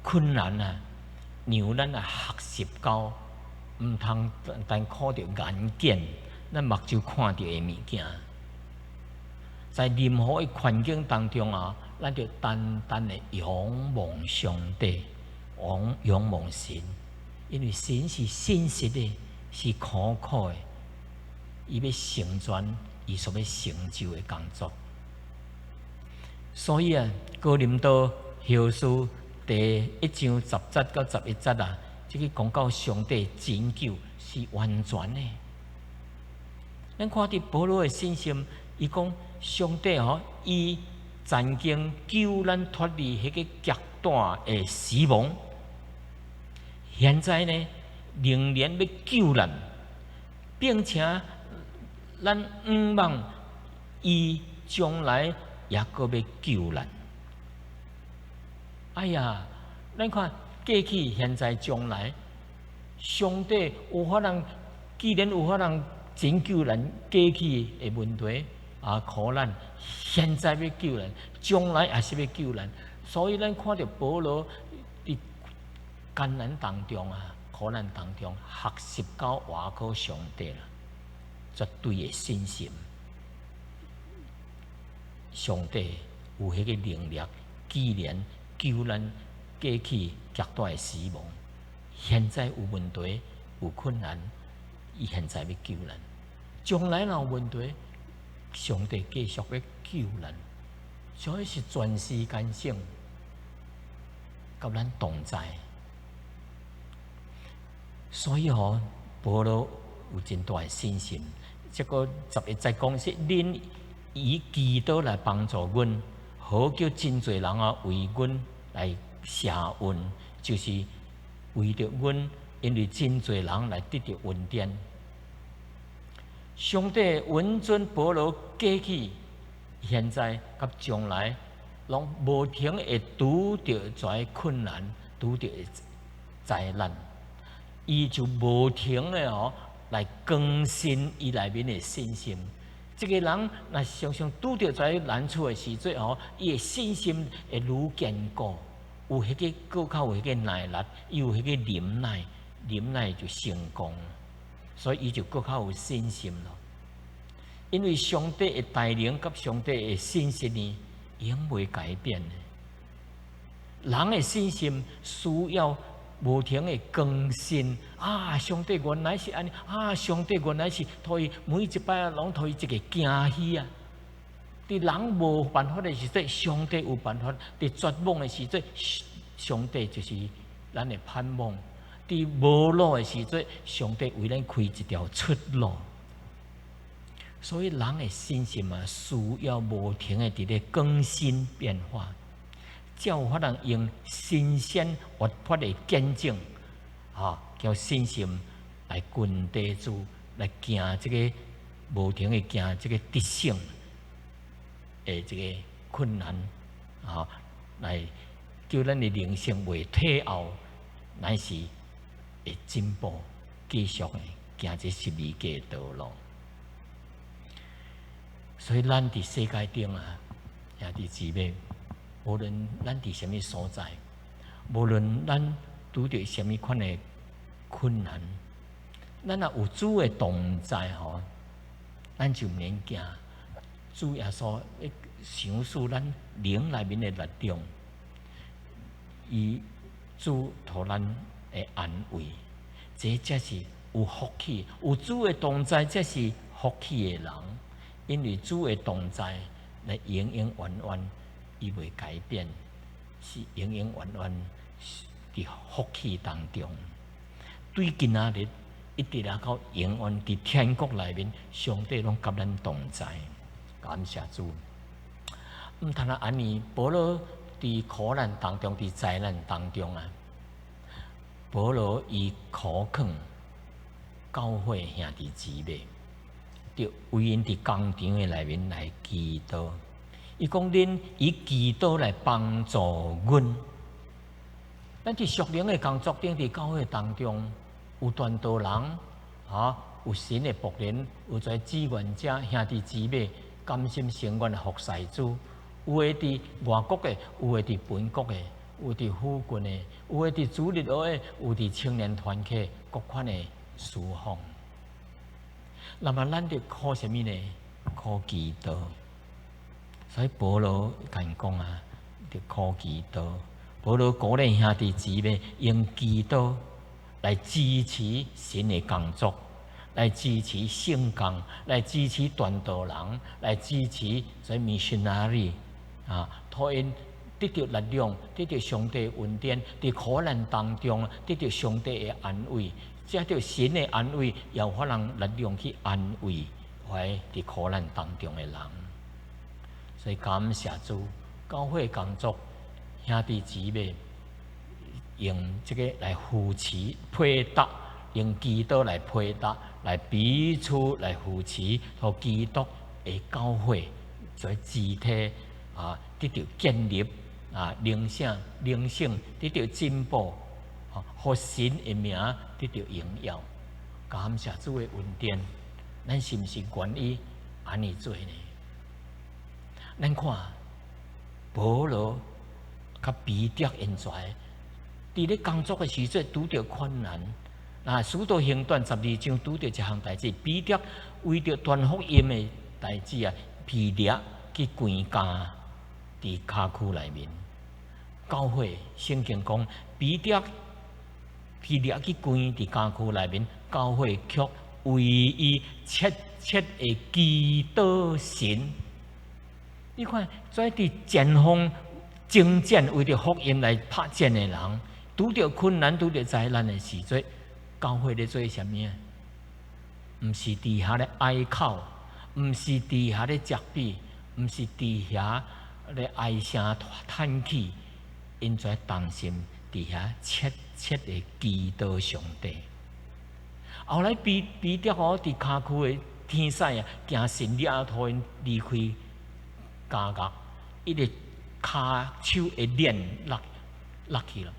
困難啊，讓咱來學習到，毋通單單靠著眼見，咱目睭看著的物件，在任何的環境當中啊，咱就單單的仰望上帝，仰望神，因為神是信實的，是可靠的，伊欲成全伊所欲成就的工作。所以啊，哥林多後書第一章10節到11節啊，這个講到上帝拯救是完全的。咱看佇保羅的信心，伊講上帝吼，伊曾經救咱脫離彼个極大的死亡，現在呢，仍然欲救咱，並且咱向望伊將來也閣欲救咱。哎呀，咱看過去、現在、將來，上帝有法通，既然有法通拯救咱過去的問題啊苦難，現在欲救咱，將來也是欲救咱。所以咱看著保羅佇艱難當中啊，苦難當中學習到倚靠上帝啦，絕對的信心。上帝有彼个能力，既然救咱過去極大的死亡，現在有問題有困難，伊現在欲救咱；將來若有問題，上帝繼續欲救咱。所以是全時間性，佮咱同在。所以吼，保羅有真大的信心。這个11節講是恁以祈禱來幫助阮，好叫真濟人啊為阮來謝恩，就是為著阮，因為真濟人來得著恩典。上帝允准保羅過去、現在佮將來，攏無停會拄著這困難，拄著災難，伊就無停的哦來更新伊內面的信心。這个人若常常拄著這難處的時陣吼，伊的信心會愈堅固，有彼个閣較有彼个耐力，伊有彼个忍耐，忍耐就成功，所以伊就閣較有信心咯。因為上帝的帶領佮上帝的信實呢，永袂改變的。人的信心需要無停的更新啊！上帝原來是按呢啊！上帝原來是予伊每一擺攏予伊一个驚喜啊！佇人無辦法的時陣，上帝有辦法；佇絕望的時陣，上帝就是咱的盼望；佇無路的時陣，上帝為咱開一條出路。所以人的信心啊，需要無停的佇咧更新變化。才有法通用新鮮活潑的見證，哈，叫信心來跟隨主，來行這个無停的行這个得勝的這个困難，哈，來叫咱的靈性袂退後，乃是會進步，繼續的行這十字架的道路。所以咱佇世界頂啊，兄弟姊妹，無論咱佇啥物所在，無論咱拄著啥物款的困難，咱若有主的同在吼，咱就毋免驚。主耶穌會賞賜咱靈內面的力量，伊主予咱的安慰，這才是有福氣，有主的同在，才是福氣的人。因為主的同在，來永永遠遠。伊袂改變，是永永遠遠佇福氣當中。對今仔日一直來到永遠佇天國內面，上帝攏佮咱同在。感謝主。毋但按呢，保羅佇苦難當中，佇災難當中啊，保羅伊苦勸教會兄弟姊妹，著為𪜶佇工場的內面來祈禱。伊講恁以祈禱來幫助阮。咱佇屬靈的工作頂，佇教會當中，有傳道人，啊，有神的僕人，有這志願者兄弟姊妹，甘心情願服侍主。有的佇外國的，有的佇本國的，有佇附近的，有的佇主日學的，有佇青年團契，各款的事奉。那麼咱著靠啥物呢？靠祈禱。所以保羅共𪜶講啊，著靠祈禱。保羅鼓勵兄弟姊妹用祈禱來支持神的工作，來支持聖工，來支持傳道人，來支持這 missionary 啊，予𪜶得著力量，得著上帝恩典，佇苦難當中得著上帝的安慰，藉著神的安慰，也有法通力量去安慰佇佇苦難當中的人。所以感謝主，教會工作兄弟姊妹用這个來扶持、配搭，用祈禱來配搭，來彼此來扶持，予基督的教會在肢體啊得著建立，啊，靈性靈性得著進步，予神的名得著榮耀。感謝主的恩典，咱是毋是願意按呢做呢？咱看保羅佮彼得𪜶跩，佇咧工作的時陣拄著困難。啊，使徒行傳12章拄著一項代誌，彼得為著傳福音的代誌啊，被掠去關監佇監獄內面。教會聖經講，彼得被掠去關佇監獄內面，教會卻為伊切切的祈禱神。你看，這佇前方征戰為著福音來拍戰的人，拄著困難、拄著災難的時陣，教會咧做啥物啊？毋是佇遐咧哀哭，毋是佇遐咧責備，毋是佇遐咧唉聲嘆氣，𪜶跩同心佇遐切切的祈禱上帝。後來彼彼得哦，佇監獄的天使啊，驚神掠予𪜶離開監獄，伊的跤手的鏈落落去了。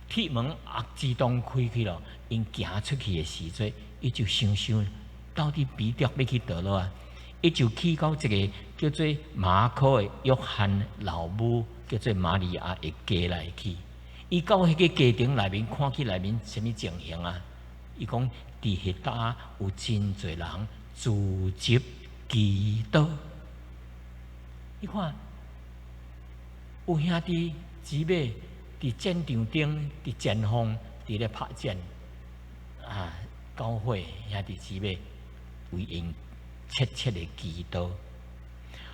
鐵門也自動開去了，𪜶行出去的時陣，伊就想想，到底彼得欲去佗落啊？伊就去到一个叫做馬可的約翰老母，叫做瑪利亞的家內去。伊到彼个家庭內面，看見內面啥物情形啊？伊講佇彼搭有真濟人聚集祈禱。你看，有兄弟姊妹佇戰場頂、佇前方、佇咧拍戰，啊，教會兄弟姊妹為𪜶切切的祈禱。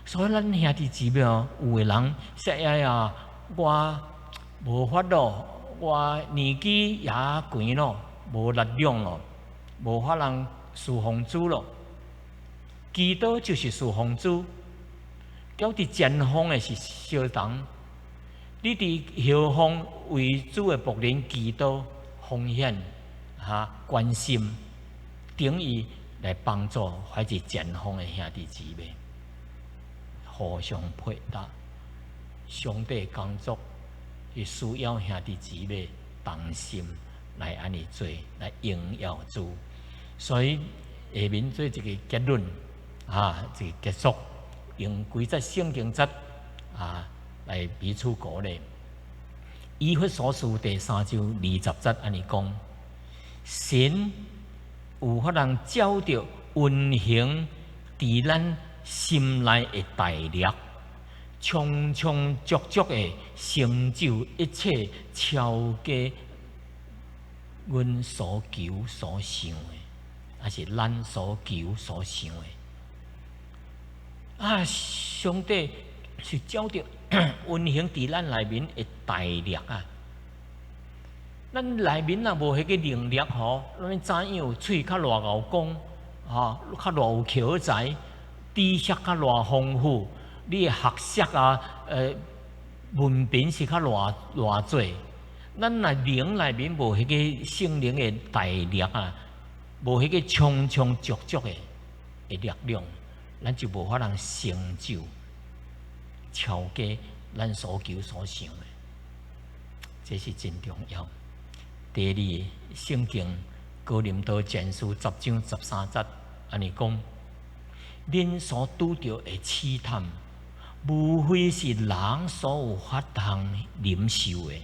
所以咱兄弟姊妹哦，有的人說哎呀，我無法度，我年紀也懸咯，無力量咯，無法通侍奉主咯。祈禱就是侍奉主，交佇前方的是相同。你佇後方為主的僕人祈禱、奉獻、哈關心，等於來幫助還是前方的兄弟姊妹，互相配搭。上帝工作是需要兄弟姊妹同心來按呢做，來榮耀主。所以下面做一个結論，啊，一个結束，用幾節聖經節啊來彼此鼓勵。以弗所書第三章20節按呢講，神有法通照著運行佇咱心內的大力，充充足足的成就一切超過阮所求所想的，抑是咱所求所想的。啊！上帝是照著運行佇咱內面的大力啊！咱內面若無彼个能力吼，咱知影喙較偌𠢕講，吼較偌有口才，知識較偌豐富，你的學識啊，文憑是較偌偌濟。咱若靈內面無彼個聖靈的大力啊，無彼个充充足足的力量，咱就無法通成就超過咱所求所想的，這是真重要。第二，聖經哥林多前書10章13節，按呢講：恁所拄著的試探，無非是人所有法通忍受的。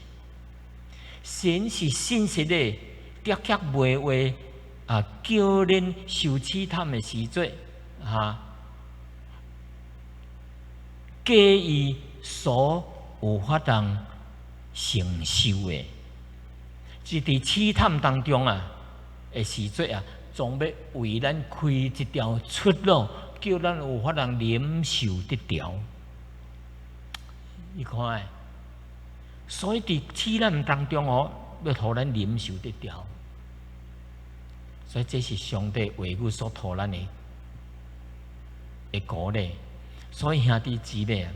神是信實的，的確袂話啊，叫恁受試探的時陣，啊，過伊所有法通承受的。是佇試探當中啊，的時陣啊，總欲為咱開一條出路，叫咱有法通忍受得牢。你看，所以佇試探當中哦，欲予咱忍受得牢。所以這是上帝話語所予咱的鼓勵。所以兄弟姊妹啊，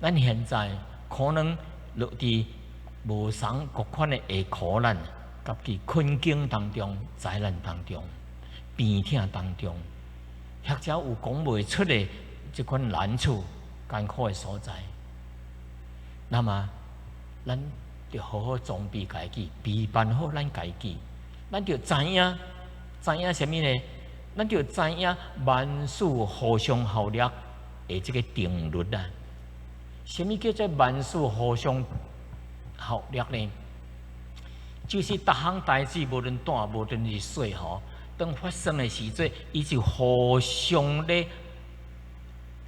咱現在可能落佇無仝各款的苦難，佮其困境當中、災難當中、病痛當中，或者有講袂出的這款難處、艱苦的所在。那麼，咱著好好裝備家己，備辦好咱家己。咱著知影，知影啥物呢？咱著知影萬事互相效力的這個定律啊。啥物叫做萬事互相效力呢？就是逐項代誌，無論大，無論是細吼，當發生的時陣，伊就互相咧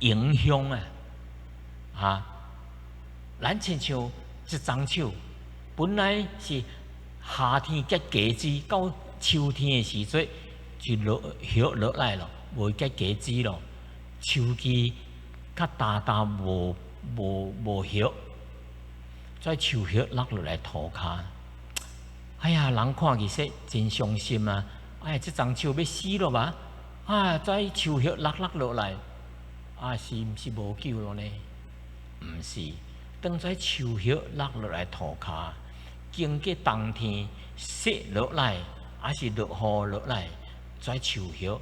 影響啊！啊，咱親像一欉樹，本來是夏天結果子，到秋天的時陣就落葉落來咯，無結果子咯。樹枝較焦焦無葉，這樹葉落落來塗跤。哎呀，人看起說真傷心啊！哎呀，這欉樹欲死咯吧？啊，這樹葉落落落來，啊，是毋是無救咯呢？毋是，當這樹葉落落來塗跤，經過冬天雪落來，抑是落雨落來，這樹葉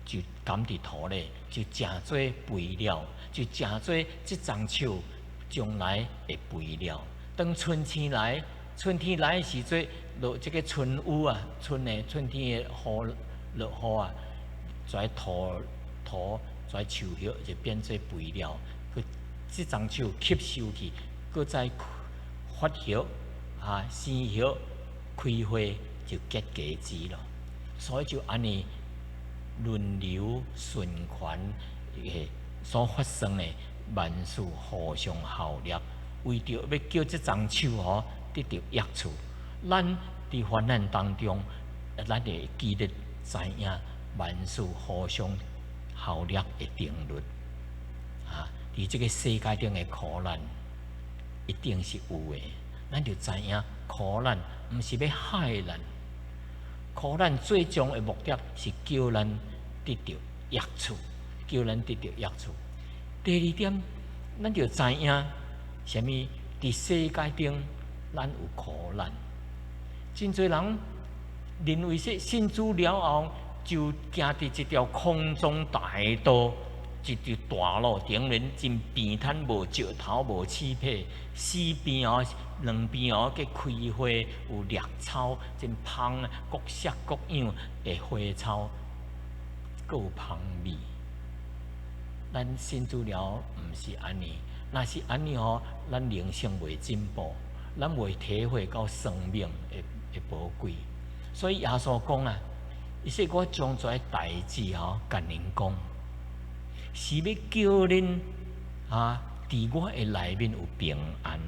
就含佇土裏，就成做肥料，就成做這欉樹將來的肥料。當春天來，春天來的時陣，落這個春雨啊，春天的雨落雨啊，這土這樹葉就變做肥料，閣這欉樹吸收去，閣再發葉啊，生葉，開花就結果子咯。所以就按呢輪流循環的所發生的萬事互相效力，為著欲叫這欉樹吼得著益處。咱佇患難當中，咱會記得知影萬事互相效力的定律。啊，佇這個世界頂的苦難一定是有的，咱就知影苦難毋是欲害咱，苦難最終的目的是叫咱得著益處，叫咱得著益處。第二點，咱就知影啥物？佇世界頂，咱有苦難。真濟人認為說信主了後，就行佇一條空中大道，一條大路頂面真平坦，無石頭，無刺皮，四邊哦，兩邊哦，閣開花，有綠草，真芳，各色各樣的花草，閣有芳味。咱信主了，毋是按呢，若是按呢吼，咱靈性袂進步，咱袂體會到生命的寶貴。所以耶穌講啊，伊說我將這代誌吼，共恁講，是欲叫恁啊，佇我的內面有平安。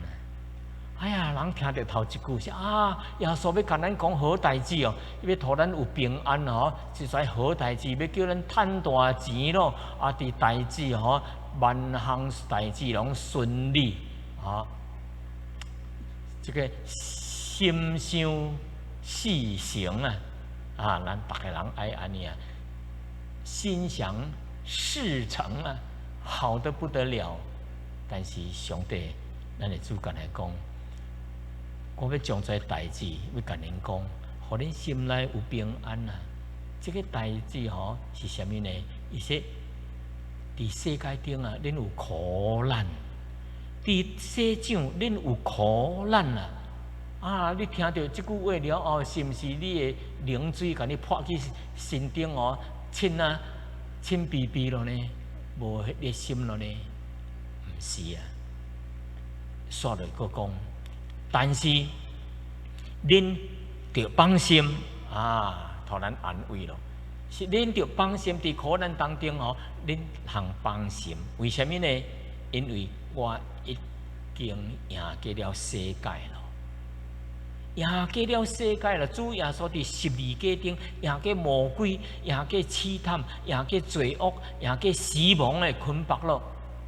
哎呀，人聽著頭一句是啊，耶穌欲共咱講好代誌哦，欲予咱有平安吼，這才好代誌，欲叫咱趁大錢咯，啊，佇代誌吼，萬項代誌攏順利，啊，這個心想事成啊，啊，咱逐个人愛按呢啊，心想事成啊，好得不得了。但是上帝，咱的主共咱講，我欲將這代誌欲共恁講，予恁心內有平安啊！這個代誌吼是啥物呢？伊說，佇世界頂啊，恁有苦難；佇世上恁有苦難啊！啊！你聽著這句話了後，是毋是你的冷水共你潑去身頂哦？親啊，親枇枇咯呢？無熱心咯呢？毋是啊！煞落閣講，但是恁著放心啊，予咱安慰咯。是恁著放心，佇苦難當中吼，恁通放心。為啥物呢？因為我已經贏過了世界咯。贏過了世界了，主耶穌佇十字架頂贏過魔鬼，贏過試探，贏過罪惡，贏過死亡的捆綁咯。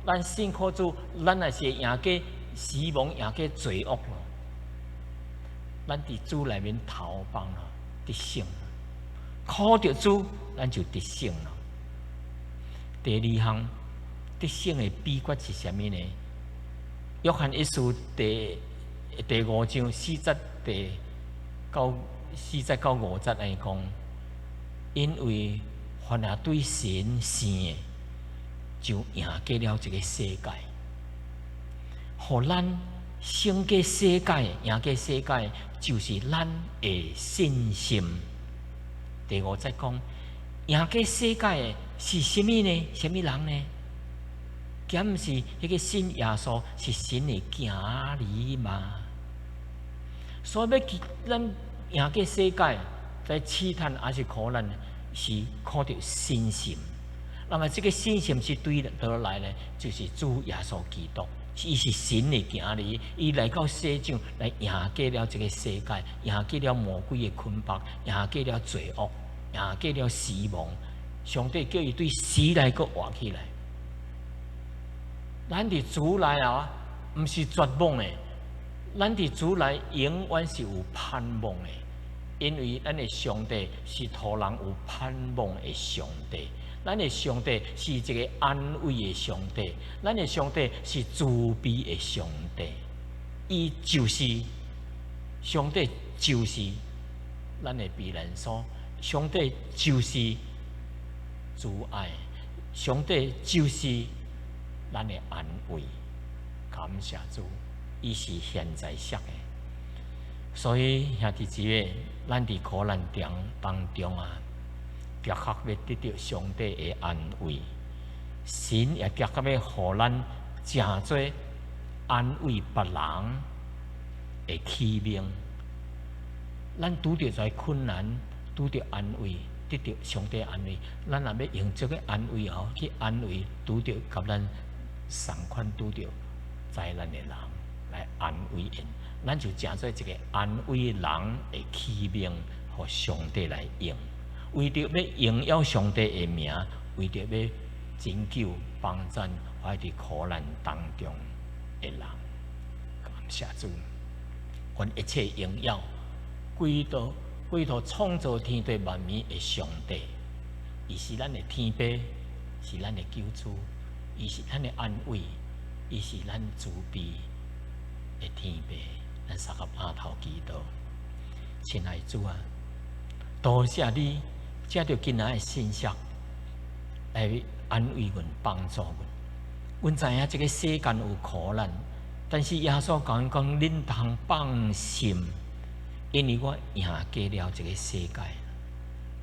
咱信靠主，咱也是會贏過死亡，贏過罪惡咯。咱佇主內面投放咯，得勝。靠著主，咱就得勝咯。第二項得勝的秘訣是啥物呢？約翰一書第五章四節到五節來講，因為凡係對神生的，就贏過了這個世界。予咱勝過世界，贏過世界，就是咱的信心。第五節講，贏過世界的是啥物呢？啥物人呢？敢毋是彼個信耶穌是神的囝兒嗎？所以欲咱贏過世界，在試探抑是苦難，是靠著信心。那麼這個信心是對佗來呢？就是主耶穌基督，伊是神的囝兒，伊來到世上來贏過了這個世界，贏過了魔鬼的捆綁，贏過了罪惡，贏過了死亡。上帝叫伊對死內閣活起來。咱佇主內啊，毋是絕望的，咱佇主內永遠是有盼望的，因為咱的上帝是予人有盼望的上帝。咱的上帝是一個安慰的上帝，咱的上帝是慈悲的上帝，伊就是上帝，就是咱的避難所，上帝就是慈愛，上帝就是咱的安慰。感謝主，伊是現在式的，所以兄弟姊妹，咱佇苦難中當中啊，著確欲得著上帝的安慰，神也著確欲予咱成做安慰別人的器皿。咱拄著這困難，拄著安慰，得著上帝安慰，咱也欲用這个安慰吼去安慰拄著佮咱仝款拄著災難的人，來安慰𪜶，咱就成做一个安慰人的器皿，予上帝來用。為著欲榮耀上帝的名，為著欲拯救幫贊活佇苦難當中的人，感謝主，願一切榮耀歸予創造天地萬物的上帝，伊是咱的天父，是咱的救主，伊是咱的安慰，伊是咱慈悲的天父。咱三個阿頭祈禱，親愛主啊，多謝你藉著今仔的信息來安慰阮、幫助阮。阮知影這个世間有苦難，但是耶穌講講，恁通放心，因為我贏過了這个世界。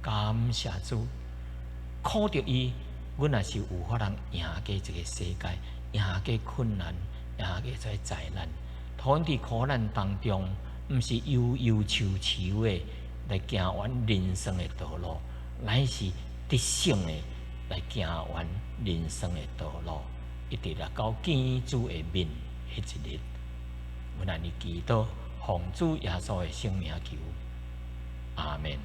感謝主，靠著伊，阮也是有法通贏過這个世界，贏過困難，贏過這災難。予阮佇苦難當中，毋是憂憂愁愁的來行完人生的道路，乃是得勝的來行完人生的道路，一直來到見主的面彼一日。阮按呢祈禱，奉主耶穌的聖名求，阿門。